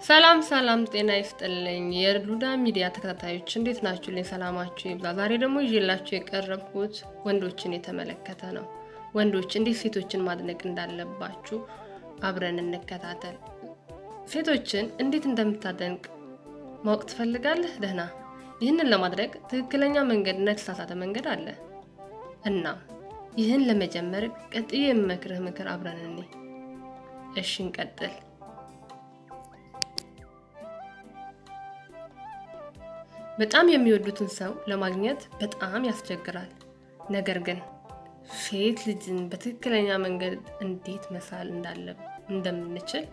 ሰላም ሰላም፣ ጤና ይስጥልኝ የሉዳ ሚዲያ ተከታታዮች፣ እንዴት ናችሁ? ሰላማችሁ ይብዛ። ዛሬ ደግሞ ይዤላችሁ የቀረብኩት ወንዶችን የተመለከተ ነው። ወንዶች እንዴት ሴቶችን ማድነቅ እንዳለባችሁ አብረን እንከታተል። ሴቶችን እንዴት እንደምታደንቅ ማወቅ ትፈልጋለህ? ደህና። ይህንን ለማድረግ ትክክለኛ መንገድ እና የተሳሳተ መንገድ አለ። እና ይህን ለመጀመር ቀጥዬ የምመክርህ ምክር አብረን እኔ እሺ፣ እንቀጥል። በጣም የሚወዱትን ሰው ለማግኘት በጣም ያስቸግራል። ነገር ግን ሴት ልጅን በትክክለኛ መንገድ እንዴት መሳል እንደምንችል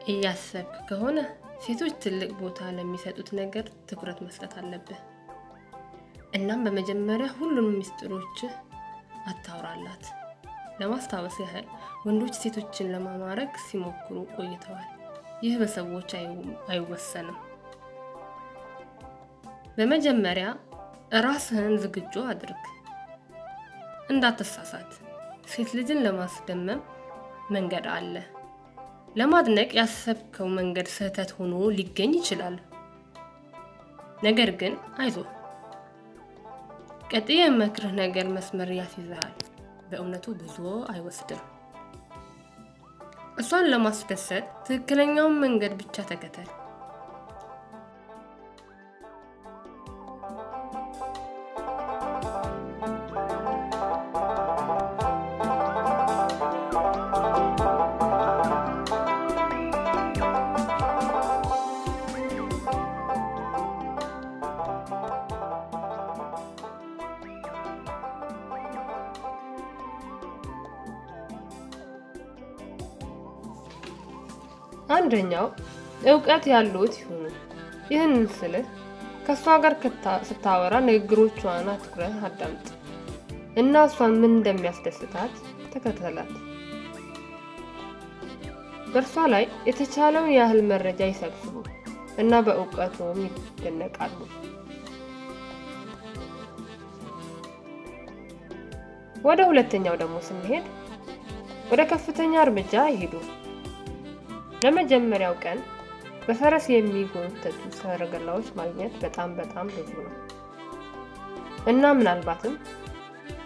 እያሰብክ ከሆነ ሴቶች ትልቅ ቦታ ለሚሰጡት ነገር ትኩረት መስጠት አለብህ። እናም በመጀመሪያ ሁሉንም ሚስጥሮችህ አታውራላት። ለማስታወስ ያህል ወንዶች ሴቶችን ለማማረክ ሲሞክሩ ቆይተዋል። ይህ በሰዎች አይወሰንም። በመጀመሪያ ራስህን ዝግጁ አድርግ። እንዳትሳሳት። ሴት ልጅን ለማስደመም መንገድ አለ። ለማድነቅ ያሰብከው መንገድ ስህተት ሆኖ ሊገኝ ይችላል። ነገር ግን አይዞህ፣ ቀጥዬ የምመክርህ ነገር መስመር ያስይዝሃል። በእውነቱ ብዙ አይወስድም። እሷን ለማስደሰት ትክክለኛውን መንገድ ብቻ ተከተል። አንደኛው እውቀት ያሉት ይሁኑ። ይህንን ስልህ ከእሷ ጋር ስታወራ ንግግሮቿን አትኩረህ አዳምጥ እና እሷን ምን እንደሚያስደስታት ተከተላት። በእርሷ ላይ የተቻለውን ያህል መረጃ ይሰብስቡ እና በእውቀቱም ይደነቃሉ። ወደ ሁለተኛው ደግሞ ስንሄድ ወደ ከፍተኛ እርምጃ ይሄዱ። ለመጀመሪያው ቀን በፈረስ የሚጎተቱ ሰረገላዎች ማግኘት በጣም በጣም ብዙ ነው እና ምናልባትም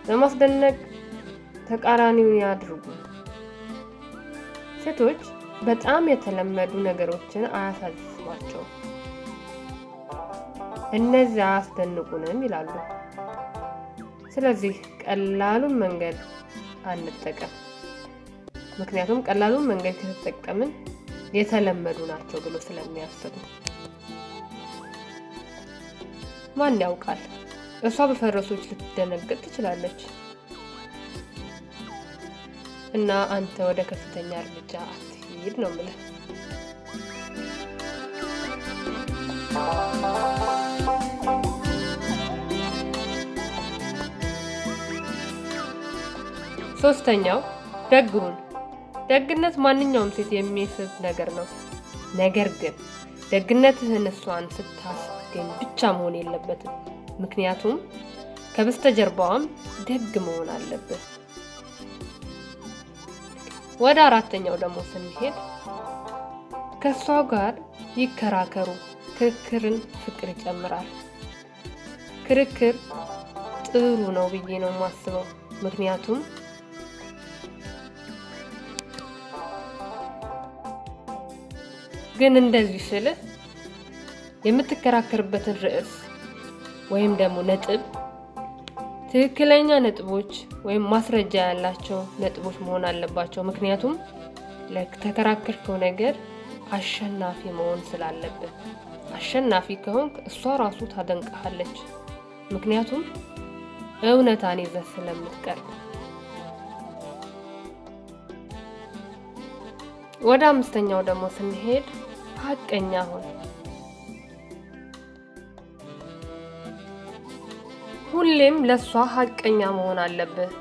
ለማስደነቅ ተቃራኒውን ያድርጉ። ሴቶች በጣም የተለመዱ ነገሮችን አያሳስቧቸውም። እነዚያ አያስደንቁንም ይላሉ። ስለዚህ ቀላሉን መንገድ አንጠቀም። ምክንያቱም ቀላሉን መንገድ ከተጠቀምን የተለመዱ ናቸው ብሎ ስለሚያስቡ። ማን ያውቃል፣ እሷ በፈረሶች ልትደነግጥ ትችላለች እና አንተ ወደ ከፍተኛ እርምጃ አትሂድ ነው የምልህ። ሶስተኛው ደግ ሁን። ደግነት ማንኛውም ሴት የሚስብ ነገር ነው። ነገር ግን ደግነትህን እሷን ስታስገኝ ብቻ መሆን የለበትም። ምክንያቱም ከበስተጀርባዋም ደግ መሆን አለብህ። ወደ አራተኛው ደግሞ ስንሄድ ከእሷ ጋር ይከራከሩ። ክርክርን ፍቅር ይጨምራል። ክርክር ጥሩ ነው ብዬ ነው የማስበው። ምክንያቱም ግን እንደዚህ ስልህ የምትከራከርበትን ርዕስ ወይም ደግሞ ነጥብ ትክክለኛ ነጥቦች ወይም ማስረጃ ያላቸው ነጥቦች መሆን አለባቸው። ምክንያቱም ለተከራከርከው ነገር አሸናፊ መሆን ስላለብህ። አሸናፊ ከሆንክ እሷ ራሱ ታደንቅሃለች። ምክንያቱም እውነታን ይዘህ ስለምትቀርብ። ወደ አምስተኛው ደግሞ ስንሄድ ሀቀኛ ሁን። ሁሌም ለእሷ ሀቀኛ መሆን አለብህ።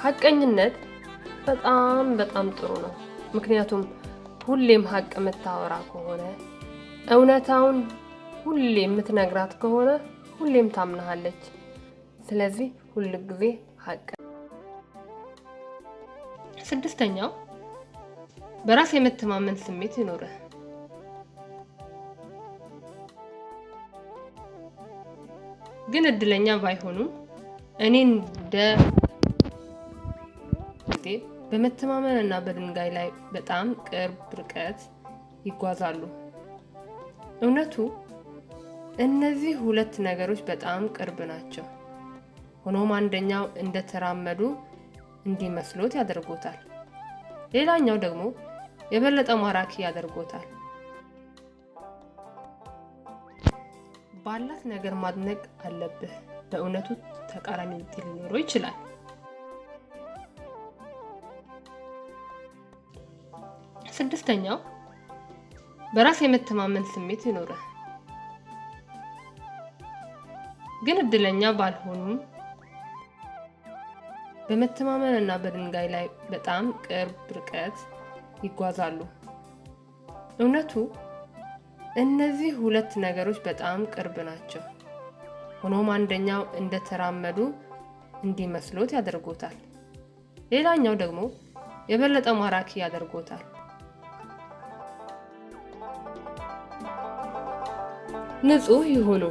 ሀቀኝነት በጣም በጣም ጥሩ ነው። ምክንያቱም ሁሌም ሀቅ የምታወራ ከሆነ፣ እውነታውን ሁሌ የምትነግራት ከሆነ ሁሌም ታምናሃለች። ስለዚህ ሁል ጊዜ ሀቅ ስድስተኛው በራስ የመተማመን ስሜት ይኖርህ። ግን እድለኛ ባይሆኑም እኔ እንደ ጊዜ በመተማመን እና በድንጋይ ላይ በጣም ቅርብ ርቀት ይጓዛሉ። እውነቱ እነዚህ ሁለት ነገሮች በጣም ቅርብ ናቸው። ሆኖም አንደኛው እንደተራመዱ እንዲመስሎት ያደርጎታል፣ ሌላኛው ደግሞ የበለጠ ማራኪ ያደርጎታል። ባላት ነገር ማድነቅ አለብህ። በእውነቱ ተቃራኒ ውጤት ሊኖረው ይችላል። ስድስተኛው በራስ የመተማመን ስሜት ይኖርህ። ግን እድለኛ ባልሆኑም በመተማመን እና በድንጋይ ላይ በጣም ቅርብ ርቀት ይጓዛሉ። እውነቱ እነዚህ ሁለት ነገሮች በጣም ቅርብ ናቸው። ሆኖም አንደኛው እንደተራመዱ እንዲመስሎት ያደርጎታል፣ ሌላኛው ደግሞ የበለጠ ማራኪ ያደርጎታል። ንጹህ ይሁኑ።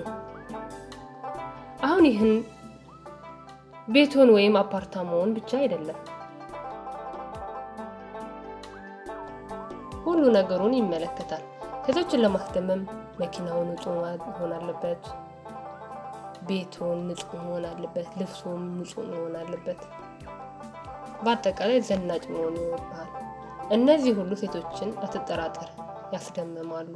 አሁን ይህን ቤቶን ወይም አፓርታማውን ብቻ አይደለም፣ ሁሉ ነገሩን ይመለከታል። ሴቶችን ለማስደመም መኪናው ንጹህ መሆን አለበት፣ ቤቱን ንጹህ መሆን አለበት፣ ልብሱም ንጹህ መሆን አለበት። በአጠቃላይ ዘናጭ መሆን ይኖርብሃል። እነዚህ ሁሉ ሴቶችን አትጠራጠር ያስደምማሉ።